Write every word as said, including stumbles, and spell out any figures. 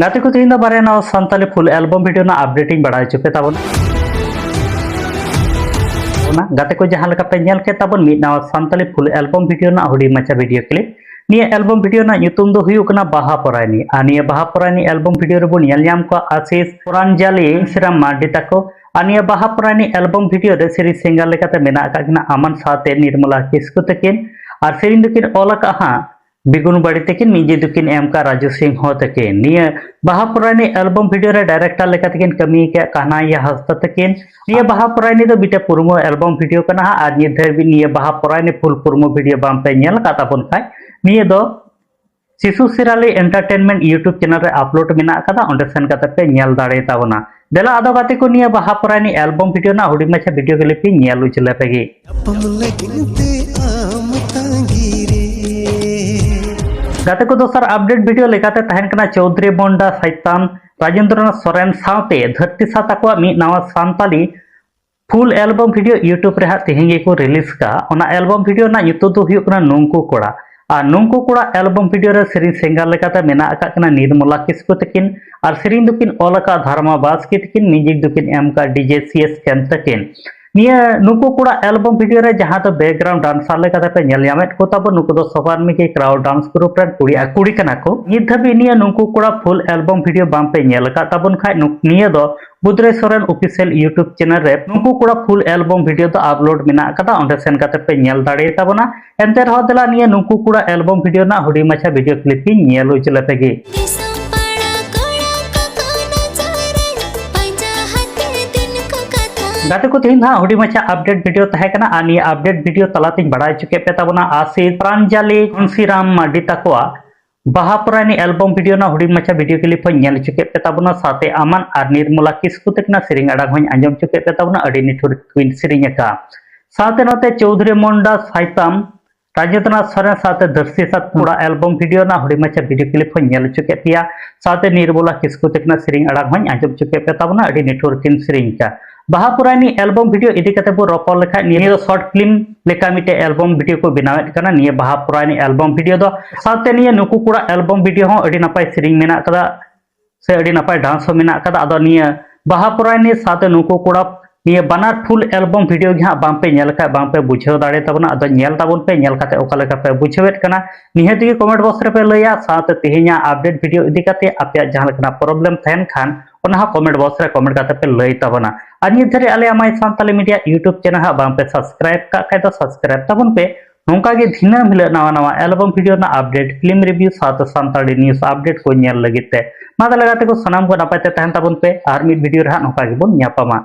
ᱜᱟᱛᱮ ᱠᱚ, ᱛᱮᱦᱮᱧ ᱫᱚ ᱵᱟᱨᱭᱟ ᱱᱟᱣᱟ ᱥᱟᱱᱛᱟᱞᱤ full album video ᱨᱮᱱᱟᱜ update ᱤᱧ ᱵᱟᱲᱟᱭ ᱦᱚᱪᱚ ᱯᱮ ᱛᱟᱵᱚᱱᱟ᱾ ᱚᱱᱟ ᱜᱟᱛᱮ ᱠᱚ, ᱡᱟᱦᱟᱸ ᱞᱮᱠᱟ ᱯᱮ ᱧᱮᱞ ᱠᱮᱫ ᱛᱟᱵᱚᱱ ᱢᱤᱫ ᱱᱟᱣᱟ ᱥᱟᱱᱛᱟᱞᱤ full album video ᱨᱮᱱᱟᱜ ᱦᱩᱰᱤᱧ ᱢᱟᱪᱷᱟ video clip᱾ ᱱᱤᱭᱟᱹ album video ᱨᱮᱱᱟᱜ ᱧᱩᱛᱩᱢ ᱫᱚ ᱦᱩᱭᱩᱜ ᱠᱟᱱᱟ ᱵᱟᱦᱟ ᱯᱚᱨᱟᱭᱱᱤ᱾ ᱟᱨ ᱱᱤᱭᱟᱹ ᱵᱟᱦᱟ ᱯᱚᱨᱟᱭᱱᱤ album video ᱨᱮᱵᱚᱱ ᱧᱮᱞ ᱧᱟᱢ ᱠᱚᱣᱟ ᱟᱥᱤᱥ, ᱯᱚᱨᱟᱱᱡᱟᱞᱤ, ᱥᱤᱨᱟᱢ ᱢᱟᱨᱰᱤ ᱛᱟᱠᱚ᱾ ᱟᱨ ᱱᱤᱭᱟᱹ ᱵᱟᱦᱟ ᱯᱚᱨᱟᱭᱱᱤ album video ᱨᱮ ᱥᱮᱨᱮᱧ singer ᱞᱮᱠᱟᱛᱮ ᱢᱮᱱᱟᱜ ᱟᱠᱟᱫ ᱠᱤᱱᱟ ᱟᱢᱟᱱ ᱥᱟᱶᱛᱮ ᱱᱤᱨᱢᱚᱞᱟ ᱠᱤᱥᱠᱩ ᱛᱟᱹᱠᱤᱱ᱾ ᱟᱨ ᱥᱮᱨᱮᱧ ᱫᱚᱠᱤᱱ ᱚᱞ ᱟᱠᱟᱫ ᱦᱟᱸᱜ ᱵᱤᱜᱩᱱ ᱵᱟᱲᱤ ᱛᱟᱹᱠᱤᱱ, music ᱫᱚᱠᱤᱱ ᱮᱢ ᱠᱟᱜ ᱨᱟᱡᱩ ᱥᱤᱝᱦᱚ ᱛᱟᱹᱠᱤᱱ᱾ ᱱᱤᱭᱟᱹ ᱵᱟᱦᱟ ᱯᱚᱨᱟᱭᱱᱤ album video ᱨᱮ director ᱞᱮᱠᱟ ᱛᱮᱠᱤᱱ ᱠᱟᱹᱢᱤ ᱟᱠᱟᱫ ᱠᱟᱱᱦᱟᱭᱟ ᱦᱟᱸᱥᱫᱟ ᱛᱟᱹᱠᱤᱱ᱾ ᱱᱤᱭᱟᱹ ᱵᱟᱦᱟ ᱯᱚᱨᱟᱭᱱᱤ ᱫᱚ ᱢᱤᱫᱴᱮᱱ promo album video ᱠᱟᱱᱟ ᱦᱟᱸᱜ, ᱟᱨ ᱱᱤᱛ ᱫᱷᱟᱹᱵᱤᱡ ᱱᱤᱭᱟᱹ ᱵᱟᱦᱟ ᱯᱚᱨᱟᱭᱱᱤ full promo video ᱵᱟᱝ ᱯᱮ ᱧᱮᱞ ᱟᱠᱟᱫ ᱛᱟᱵᱚᱱ ᱠᱷᱟᱡ, ᱱᱤᱭᱟᱹ ᱫᱚ ᱥᱤᱥᱩ ᱥᱤᱨᱟᱞᱤ Entertainment YouTube channel ᱨᱮ upload ᱢᱮᱱᱟᱜ ᱟᱠᱟᱫᱟ, ᱚᱸᱰᱮ ᱥᱮᱱ ᱠᱟᱛᱮ ᱯᱮ ᱧᱮᱞ ᱫᱟᱲᱮ ᱛᱟᱵᱚᱱᱟ᱾ ᱫᱮᱞᱟ ᱟᱫᱚ ᱜᱟᱛᱮ ᱠᱚ, ᱱᱤᱭᱟᱹ ᱵᱟᱦᱟ ᱯᱚᱨᱟᱭᱱᱤ album video ᱨᱮᱱᱟᱜ ᱦᱩᱰᱤᱧ ᱢᱟᱪᱷᱟ video clip ᱤᱧ ᱧᱮᱞ ᱩᱪᱟᱹᱲ ᱞᱮᱯᱮ ᱜᱮ᱾ ᱧᱟᱯᱟᱢ ᱞᱟᱹᱜᱤᱫ ᱛᱮ ᱟᱢ ᱛᱟᱺᱜᱤ ᱨᱮ᱾ ᱜᱟᱛᱮ ᱠᱚ, ᱫᱚᱥᱟᱨ update video ᱞᱮᱠᱟᱛᱮ ᱛᱟᱦᱮᱱ ᱠᱟᱱᱟ ᱪᱳᱣᱫᱷᱨᱤ ᱢᱚᱱᱰᱟ ᱥᱟᱭᱛᱟᱱ, ᱨᱟᱡᱮᱱᱫᱨᱚᱱᱟᱛᱷ ᱥᱚᱨᱮᱱ ᱥᱟᱶᱛᱮ ᱫᱷᱟᱹᱨᱛᱤ ᱥᱟᱶ ᱛᱟᱠᱚᱣᱟᱜ ᱢᱤᱫ ᱱᱟᱣᱟ Santali full album video YouTube ᱨᱮ ᱦᱟᱸᱜ ᱛᱮᱦᱮᱧ ᱜᱮᱠᱚ release ᱠᱟᱜᱼᱟ᱾ ᱚᱱᱟ album video ᱨᱮᱱᱟᱜ ᱧᱩᱛᱩᱢ ᱫᱚ ᱦᱩᱭᱩᱜ ᱠᱟᱱᱟ ᱱᱩᱝᱠᱩ ᱠᱚᱲᱟ᱾ ᱟᱨ ᱱᱩᱝᱠᱩ ᱠᱚᱲᱟ album video ᱨᱮ ᱥᱮᱨᱮᱧ singer ᱞᱮᱠᱟᱛᱮ ᱢᱮᱱᱟᱜ ᱟᱠᱟᱫ ᱠᱤᱱᱟ ᱱᱤᱨᱢᱚᱞᱟ ᱠᱤᱥᱠᱩ ᱛᱟᱹᱠᱤᱱ, ᱟᱨ ᱥᱮᱨᱮᱧ ᱫᱚᱠᱤᱱ ᱚᱞ ᱟᱠᱟᱫ ᱫᱷᱟᱨᱢᱟ ᱵᱟᱥᱠᱮ ᱛᱟᱹᱠᱤᱱ, music ᱫᱚᱠᱤᱱ ᱮᱢ ᱟᱠᱟᱫ DJ ᱥᱤ ᱮᱥ ᱠᱮᱢ ᱛᱟᱹᱠᱤᱱ᱾ ᱱᱤᱭᱟᱹ ᱱᱩᱝᱠᱩ ᱠᱚᱲᱟ album video ᱨᱮ ᱡᱟᱦᱟᱸ ᱫᱚ background dancer ᱞᱮᱠᱟᱛᱮ ᱯᱮ ᱧᱮᱞ ᱧᱟᱢᱮᱫ ᱠᱚ ᱛᱟᱵᱚᱱ, ᱱᱩᱠᱩ ᱫᱚ ᱥᱚᱵᱟᱱ ᱢᱤᱠᱤ crowd dance group ᱨᱮᱱ ᱠᱩᱲᱤ ᱟᱨ ᱠᱩᱲᱤ ᱠᱟᱱᱟ ᱠᱚ᱾ ᱱᱤᱛ ᱫᱷᱟᱹᱵᱤᱡ ᱱᱤᱭᱟᱹ ᱱᱩᱝᱠᱩ ᱠᱚᱲᱟ full album video ᱵᱟᱝ ᱯᱮ ᱧᱮᱞ ᱟᱠᱟᱫ ᱛᱟᱵᱚᱱ ᱠᱷᱟᱡ, ᱱᱩᱠ-, ᱱᱤᱭᱟᱹ ᱫᱚ ᱵᱩᱫᱽᱨᱮ ᱥᱚᱨᱮᱱ official YouTube channel ᱨᱮ ᱱᱩᱠᱩ ᱠᱚᱲᱟ full album video ᱫᱚ upload ᱢᱮᱱᱟᱜ ᱟᱠᱟᱫᱟ, ᱚᱸᱰᱮ ᱥᱮᱱ ᱠᱟᱛᱮ ᱯᱮ ᱧᱮᱞ ᱫᱟᱲᱮ ᱛᱟᱵᱚᱱᱟ᱾ ᱮᱱᱛᱮ ᱨᱮᱦᱚᱸ ᱫᱮᱞᱟ ᱱᱤᱭᱟᱹ ᱱᱩᱠᱩ ᱠᱚᱲᱟ album video ᱨᱮᱱᱟᱜ ᱦᱩᱰᱤᱧ ᱢᱟᱪᱷᱟ video clip ᱤᱧ ᱧᱮᱞ ᱩᱪᱟᱹᱲ ᱞᱮᱯᱮ ᱜᱮ᱾ ᱫᱤᱥᱚᱢ ᱯᱟᱲᱟ ᱠᱚᱲᱟ ᱠᱚᱠᱚ ᱱᱟᱪᱟᱨ, ᱯᱟᱸᱡᱟ ᱦᱟᱛᱮ ᱫᱤᱱ ᱠᱚ ᱠᱟᱛᱷᱟ᱾ ᱜᱟᱛᱮ ᱠᱚ, ᱛᱮᱦᱮᱧ ᱫᱚ ᱦᱟᱸᱜ ᱦᱩᱰᱤᱧ ᱢᱟᱪᱷᱟ update video ᱛᱟᱦᱮᱸ ᱠᱟᱱᱟ, ᱟᱨ ᱱᱤᱭᱟᱹ update video ᱛᱟᱞᱟᱛᱤᱧ ᱵᱟᱲᱟᱭ ᱦᱚᱪᱚ ᱠᱮᱫ ᱯᱮ ᱛᱟᱵᱚᱱᱟ ᱟᱥᱤᱥ, ᱯᱨᱟᱧᱡᱟᱞᱤ, ᱜᱷᱚᱱᱥᱤᱨᱟᱢ ᱢᱟᱨᱰᱤ ᱛᱟᱠᱚᱣᱟᱜ ᱵᱟᱦᱟ ᱯᱚᱨᱟᱭᱱᱤ album video ᱨᱮᱱᱟᱜ ᱦᱩᱰᱤᱧ ᱢᱟᱪᱷᱟ video clip ᱦᱚᱸᱧ ᱧᱮᱞ ᱦᱚᱪᱚ ᱠᱮᱫ ᱯᱮ ᱛᱟᱵᱚᱱᱟ, ᱥᱟᱶᱛᱮ ᱟᱢᱟᱱ ᱟᱨ ᱱᱤᱨᱢᱚᱞᱟ ᱠᱤᱥᱠᱩ ᱛᱟᱹᱠᱤᱱᱟᱜ ᱥᱮᱨᱮᱧ ᱟᱲᱟᱝ ᱦᱚᱸᱧ ᱟᱸᱡᱚᱢ ᱦᱚᱪᱚ ᱠᱮᱫ ᱯᱮ ᱛᱟᱵᱚᱱᱟ᱾ ᱟᱹᱰᱤ ᱱᱤᱴᱷᱩᱨ ᱠᱤᱱ ᱥᱮᱨᱮᱧ ᱟᱠᱟᱫᱼᱟ᱾ ᱥᱟᱶᱛᱮ ᱱᱚᱛᱮ ᱪᱳᱣᱫᱷᱨᱤ ᱢᱚᱱᱰᱟ ᱥᱟᱭᱛᱟᱢ, ᱨᱟᱡᱮᱱᱫᱨᱚᱱᱟᱛᱷ ᱥᱚᱨᱮᱱ ᱥᱟᱶᱛᱮ ᱫᱷᱟᱹᱨᱛᱤ ᱥᱟᱛ ᱠᱚᱲᱟ album video ᱨᱮᱱᱟᱜ ᱦᱩᱰᱤᱧ ᱢᱟᱪᱷᱟ video clip ᱦᱚᱸᱧ ᱧᱮᱞ ᱦᱚᱪᱚ ᱠᱮᱫ ᱯᱮᱭᱟ, ᱥᱟᱶᱛᱮ ᱱᱤᱨᱢᱚᱞᱟ ᱠᱤᱥᱠᱩ ᱛᱟᱹᱠᱤᱱᱟᱜ ᱥᱮᱨᱮᱧ ᱟᱲᱟᱝ ᱦᱚᱸᱧ ᱟᱸᱡᱚᱢ ᱦᱚᱪᱚ ᱠᱮᱫ ᱯᱮ ᱛᱟᱵᱚᱱᱟ᱾ ᱟᱹᱰᱤ ᱱᱤᱴᱷᱩᱨ ᱠᱤᱱ ᱥᱮᱨᱮᱧ ᱟᱠᱟᱫᱼᱟ᱾ ᱵᱟᱦᱟ ᱯᱚᱨᱟᱭᱱᱤ album video ᱤᱫᱤ ᱠᱟᱛᱮ ᱵᱚ ᱨᱚᱯᱚᱲ ᱞᱮᱠᱷᱟᱡ, ᱱᱤᱭᱟᱹ ᱫᱚ short film ᱞᱮᱠᱟ ᱢᱤᱫᱴᱮᱡ album video ᱠᱚ ᱵᱮᱱᱟᱣᱮᱫ ᱠᱟᱱᱟ, ᱱᱤᱭᱟᱹ ᱵᱟᱦᱟ ᱯᱚᱨᱟᱭᱱᱤ album video ᱫᱚ᱾ ᱥᱟᱶᱛᱮ ᱱᱤᱭᱟᱹ ᱱᱩᱠᱩ ᱠᱚᱲᱟ album video ᱦᱚᱸ ᱟᱹᱰᱤ ᱱᱟᱯᱟᱭ ᱥᱮᱨᱮᱧ ᱢᱮᱱᱟᱜ ᱠᱟᱫᱟ, ᱥᱮ ᱟᱹᱰᱤ ᱱᱟᱯᱟᱭ ᱰᱟᱱᱥ ᱦᱚᱸ ᱢᱮᱱᱟᱜ ᱟᱠᱟᱫᱟ᱾ ᱟᱫᱚ ᱱᱤᱭᱟᱹ ᱵᱟᱦᱟ ᱯᱚᱨᱟᱭᱱᱤ ᱥᱟᱶᱛᱮ ᱱᱩᱠᱩ ᱠᱚᱲᱟ ᱱᱤᱭᱟᱹ ᱵᱟᱱᱟᱨ ᱯᱷᱩᱞ ᱮᱞᱵᱚᱢ ᱵᱷᱤᱰᱤᱭᱳ ᱜᱮ ᱦᱟᱸᱜ ᱵᱟᱝᱯᱮ ᱧᱮᱞ ᱠᱷᱟᱡ ᱵᱟᱝᱯᱮ ᱵᱩᱡᱷᱟᱹᱣ ᱫᱟᱲᱮ ᱛᱟᱵᱚᱱᱟ᱾ ᱟᱫᱚ ᱧᱮᱞ ᱛᱟᱵᱚᱱ ᱯᱮ, ᱧᱮᱞ ᱠᱟᱛᱮ ᱚᱠᱟ ᱞᱮᱠᱟ ᱯᱮ ᱵᱩᱡᱷᱟᱹᱣᱮᱫ ᱠᱟᱱᱟ, ᱱᱤᱦᱟᱹᱛ ᱜᱮ ᱠᱚᱢᱮᱱᱴ ᱵᱚᱠᱥ ᱨᱮᱯᱮ ᱞᱟᱹᱭᱟ᱾ ᱥᱟᱶᱛᱮ ᱛᱮᱦᱮᱧᱟᱜ ᱟᱯᱰᱮᱴ ᱵᱷᱤᱰᱤᱭᱳ ᱤᱫᱤ ᱠᱟᱛᱮ ᱟᱯᱮᱭᱟᱜ ᱡᱟᱦᱟᱸ ᱞᱮᱠᱟᱱᱟᱜ ᱯᱨᱚᱵᱞᱮᱢ ᱛᱟᱦᱮᱱ ᱠᱷᱟᱱ ᱚᱱᱟ ᱦᱚᱸ ᱠᱚᱢᱮᱱᱴ ᱵᱚᱠᱥ ᱨᱮ ᱠᱚᱢᱮᱱᱴ ᱠᱟᱛᱮ ᱯᱮ ᱞᱟᱹᱭ ᱛᱟᱵᱚᱱᱟ᱾ ᱟᱨ ᱱᱤᱛ ᱫᱷᱟᱹᱨᱤᱡ ᱟᱞᱮᱭᱟᱜ ᱢᱟᱭ ᱥᱟᱱᱛᱟᱞᱤ ᱢᱤᱰᱤᱭᱟ ᱭᱩᱴᱩᱵᱽ ᱪᱮᱱᱮᱞ ᱦᱟᱸᱜ ᱵᱟᱝᱯᱮ ᱥᱟᱵᱥᱠᱨᱟᱭᱤᱵ ᱠᱟᱜ ᱠᱷᱟᱡ ᱫᱚ ᱥᱟᱵᱥᱠᱨᱟᱭᱤᱵ ᱛᱟᱵᱚᱱ ᱯᱮ᱾ ᱱᱚᱝᱠᱟ ᱜᱮ ᱫᱤᱱᱟᱹᱢ ᱦᱤᱞᱳᱜ ᱱᱟᱣᱟ ᱱᱟᱣᱟ ᱮᱞᱵᱚᱢ ᱵᱷᱤᱰᱤᱭᱳ ᱨᱮᱱᱟᱜ ᱟᱯᱰᱮᱴ, ᱯᱷᱤᱞᱢ ᱨᱤᱵᱷᱤᱭᱩ ᱥᱟᱶᱛᱮ ᱥᱟᱱᱛᱟᱲᱤ ᱱᱤᱭᱩᱡᱽ ᱟᱯᱰᱮᱴ ᱠᱚ ᱧᱮᱞ ᱞᱟᱹᱜᱤᱫ ᱛᱮ᱾ ᱢᱟ ᱛᱟᱦᱞᱮ ᱜᱟᱛᱮ ᱠᱚ, ᱥᱟᱱᱟᱢ ᱠᱚ ᱱᱟᱯᱟᱭ ᱛᱮ ᱛᱟᱦᱮᱱ ᱛᱟᱵᱚᱱ ᱯᱮ, ᱟᱨ ᱢᱤᱫ ᱵᱷᱤᱰᱤᱭᱳ ᱨᱮ ᱦᱟᱸᱜ ᱱᱚᱝᱠᱟ ᱜᱮᱵᱚᱱ ᱧᱟᱯᱟᱢᱟ᱾